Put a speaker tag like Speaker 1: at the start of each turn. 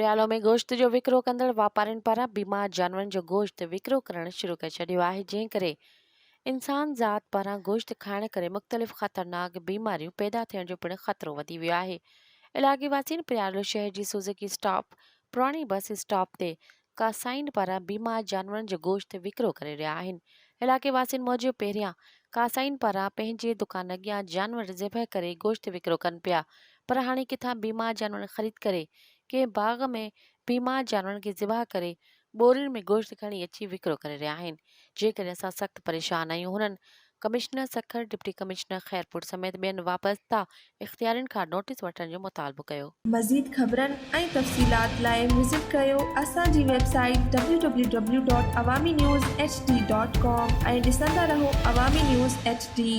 Speaker 1: پريالو ۾ گوشت جو وڪرو ڪندڙ واپارين پاران بيمار جانورن جو گوشت وڪرو ڪرڻ شروع ڪري ڇڏيو آهي جنهن ڪري انسان ذات پاران گوشت کائڻ ڪري مختلف خطرناڪ بيماريون پيدا ٿيڻ جو پڻ خطرو وڌي ويو آهي علائقي واسين پريالو شهر جي سوزوڪي اسٽاپ پراڻي بس اسٽاپ تي ڪاسائين پاران بيمار جانورن جو گوشت وڪرو ڪري رهيا آهن. علائقي واسين موجب پهريان ڪاسائين پاران پنهنجي دڪان اڳيان جانور ذبح ڪري گوشت وڪرو ڪن پيا پر هاڻي ڪٿان بيمار جانور خريد ڪري ڪنهن باغ ۾ بيمار جانورن کي ذبح ڪري ٻورين ۾ گوشت کڻي اچي وڪرو ڪري رهيا آهن جنهن ڪري اسان سخت پريشان آهيون هنن commissioner Sukkur, deputy commissioner Khairpur سميت ٻين وابسته اختيارين کان نوٽيس وٺڻ جو مطالبو ڪيو.
Speaker 2: مزيد خبرن ۽ تفصيلات لاء وزٽ ڪريو اسان جي website W W W dot Awami news H D dot com ۽ ڏسندا رهو عوامي نيوز ايڇ ڊي.